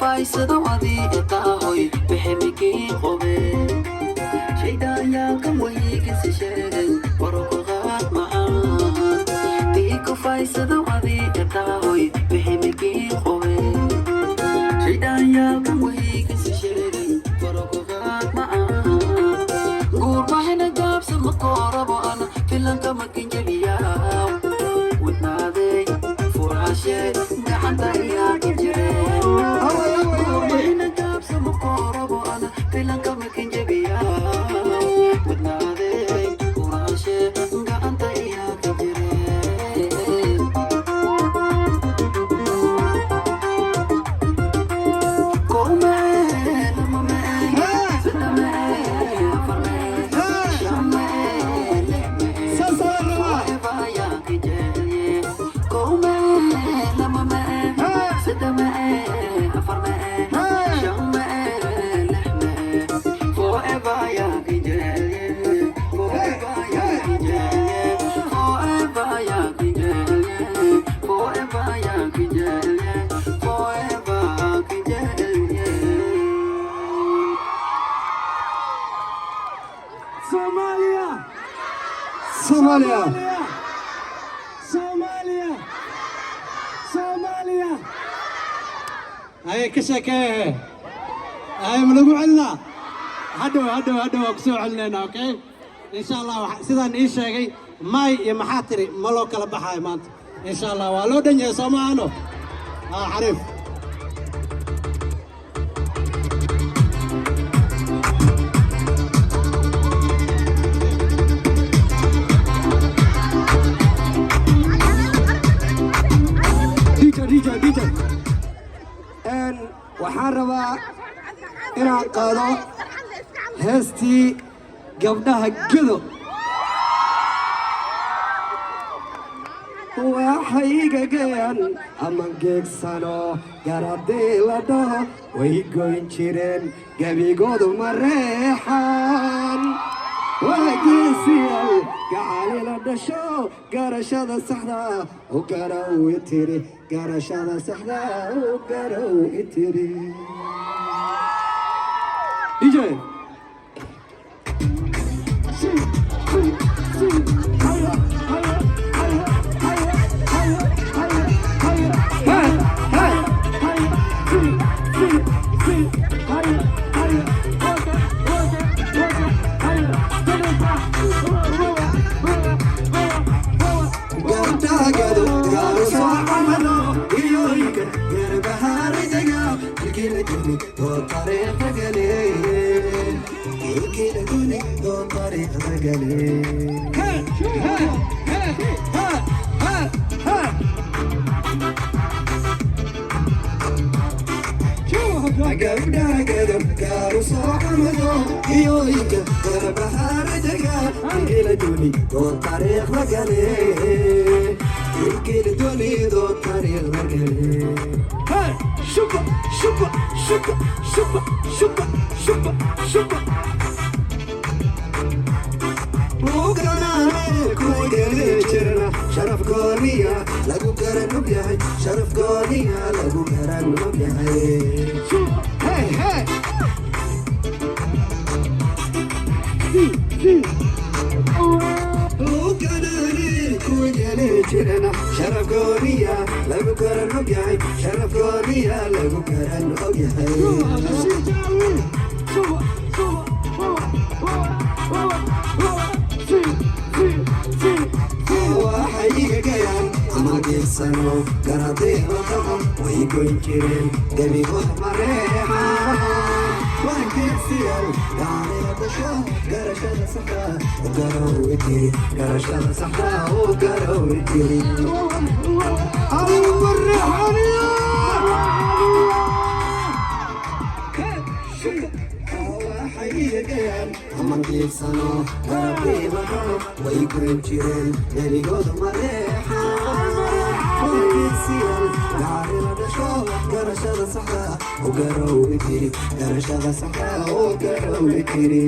Faysado adii etaahoy biximikii qobe shaydaayaankan wayigisi sheegay warokoqaad macaan tiiku faysado adii etaahoy biximikii qobe shaydaayaankan wayigisi sheegay warokoqaad macaan guurmahina gaabsa makoorabo ana filanka makinjebiyaa wadnaadey furaashe gacanta iyaa ka jireen. Guurmahina gaabsa makoorabo ana filanka makinjebiyaa wadnaadey furaashe gacanta iyaa ka jireen. Kow mee, lama mee, saddex mee, afar mee, shan mee, lix mee. Saasaa la rabaa. Forever yaa ka jecelye. Kow mee, lama mee, saddex mee, afar mee, shan mee, lix mee. Forever yaa ka jecelye. Forever yaa ka jecelye. Forever yaa ka jecelye. Forever yaa ka jecelye. Forever ka jecelye. Soomaaliya! Soomaaliya! Soomaaliya! Soomaaliya! Haye, ka sheekee. Haye, ma lagu celinaa? Hadhow, hadhow, hadhow waa kusoo celinaynaa. Okay, insha Allah. Sidaan ii sheegay may iyo maxaa tiri, ma loo kala baxaayo maanta, insha Allah. Waa loo dhan yahay, soo maahano? Ah, xariif. DJ, DJ, DJ. Waxaan rabaa inaan qaado heestii gabdhaha Gedo. Waxay igagayaan ama geegsano garadii la dhaho, way goyn jireen gebigoodu ma reexaan. Waa geesiyaal gacali la dhasho, garashada saxda u garow itiri, garashada saxda u garow itiri. DJ. Si, si, si, haya, haya, haya, haya, haya, haya, haya, haya, haya, si, si, si, haya, haya, waka, waka, waka, haya, tadaba, wa, wa, wa, wa, wa. Gabdhagadu gaaru soo camalo iyoyka garbahaaridaga halkii la guni oo taariikhda gale, halkii la guni oo taariikhda gale. Hey, hey, hey, hey, hey, hey. Gabdhagadu gaaru soo camalo iyoyka garbahaaridaga halkii la guni oo taariikhda gale, halkii la guni oo taariikhda gale. Hey, shuba, shuba, shuba, shuba, shuba, shuba, shuba. Jirna sharaf gooniya lagu garan og yahay, sharaf gooniya lagu garan og yahay. Hey, hey. Si, si. Jirna sharaf gooniya lagu garan og yahay, sharaf gooniya lagu garan og yahay. Shuba, shuba, shuba, wa, wa, wa, wa. Si, si, si, si. Waxay igagayaan ama geersano garadii la dhaho, way goyn jireen gebigood mareexaan. Waa geesiyaal gacalila dhasho, garashada saxda u garowi tiri, garashada saxda u garowi tiri. Adigu mareexaniya. Waxay igagayaan ama geersano garadii la dhaho, way goyn jireen gebigood mareexaan. Waa geesiyaal gacalila dhasho, garashada saxda u garowi tiri, garashada saxda u garowi tiri.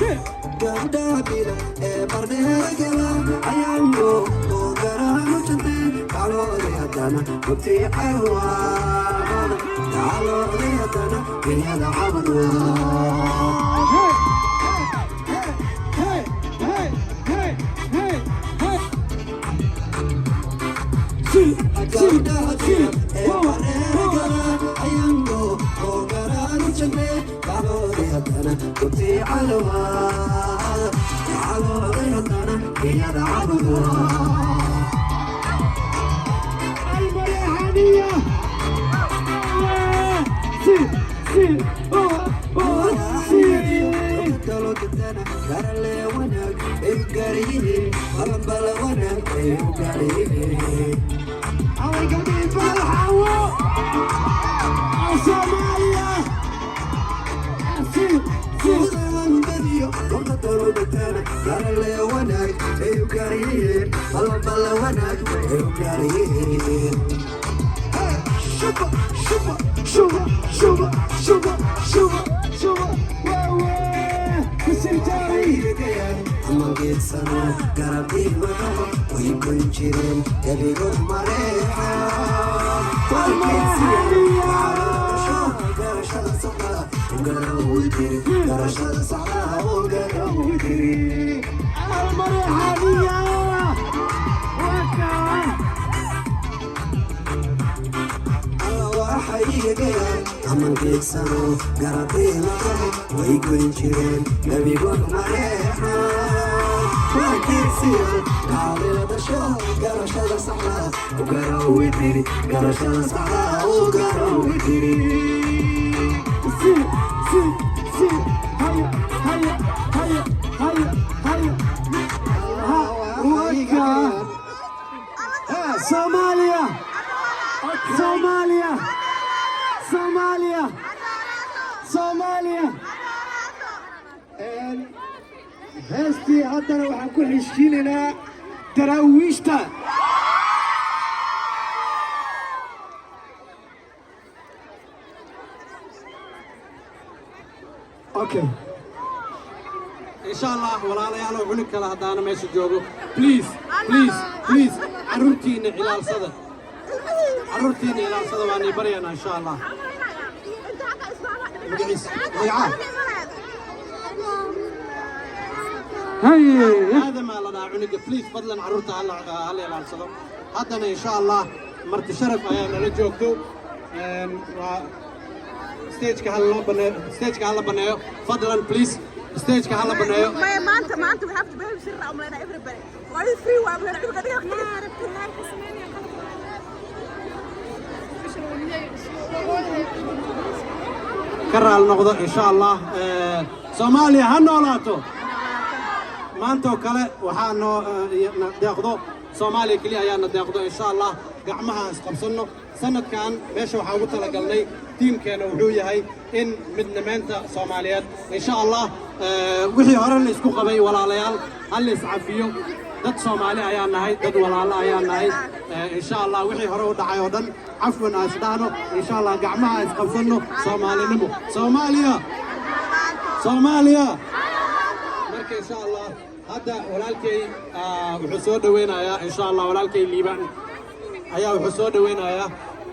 Gabdhaha bila ee bardheegala ayaango oo garaanu jante gaclooday haddana gubtii cawaada gaclooday haddana genyada cabadwa. Hey, hey, hey, hey, hey, hey! Si, si, Gabdhaha si, bila ee ho, ho. bardheegala ayaango oo garaanu jante gaclooday haddana gubtii cawaada gaclooday haddana genyada cabadwa. المريحانية si, si, oh, oh, si. Garale wanaag ay u gaaryihiin balanbala wanaag ay u gaaryihiin. Away gabdhihii Balxawo Soomaaliya si, si. Badiyo gobta dalodagtana garale wanaag ay u gaaryihiin balanbala wanaag ay u gaaryihiin. Shuba, shuba, shuba, shuba, shuba, shuba, shuba, waawe kusir jaari. Amageedsano garabdii maqabo way goyn jireen gabigood mareexa. Garashada saxda ugarawdiri garashada saxda ugarawdiri. المريحانية waka. Waxay amangeedsano garabdii maqabo way goyn jireen gabigood mareexa gaalila garashada saxda ugarawdiri garashada saxda ugarawdiri. Si, si, si, haya, haya, haya, haya, haya, ha, waka. Soomaaliya, Soomaaliya, Soomaaliya, Soomaaliya. Heestii haddana waxaan ku xishiinaynaa Daraawiishta. Okay. Insha Allah walaalayaal oo cunug kale haddaana meesha joogo, please, please, please, carruurtiina ilaalsada, carruurtiina ilaalsada, waan ii baryaynaa insha Allah. Magaciisa, magacaa? Aadamaa la dhahaa cunuga. Please, fadlan, carruurta hala ilaalsado. Haddana insha Allah marti sharaf ayaa nala joogto. Waa stageka hala loo baneeyo, stageka hala baneeyo, fadlan, please, stageka hala baneeyo. Maya, maanta maanta we have to behave sirra umlena everybody. Waa free waa umlena cunuga dhiga. Ma aragtid naagta sameynaya qalad. Ka raal noqdo insha Allah. Soomaaliya ha noolaato. Maanta oo kale waxaa noo na deeqdo Soomaaliya keliya ayaa na deeqdo. Insha Allah gacmaha aan isqabsanno. Sanadkan meesha waxaa ugu talagalnay tiimkeena wuxuu yahay in midnimeynta Soomaaliyeed insha Allah. Wixii hore la isku qabay, walaalayaal, ha la iscafiyo. Dad Soomaali ayaa nahay, dad walaalo ayaa nahay. Insha Allah wixii hore u dhacay oo dhan cafwan aan isdhahno. Insha Allah gacmaha aan isqabsanno. Soomaalinimo, Soomaaliya, Soomaaliya. Marka insha Allah hadda walaalkay wuxuu soo dhaweynayaa insha Allah walaalkay Liibaan ayaa wuxuu soo dhaweynayaa.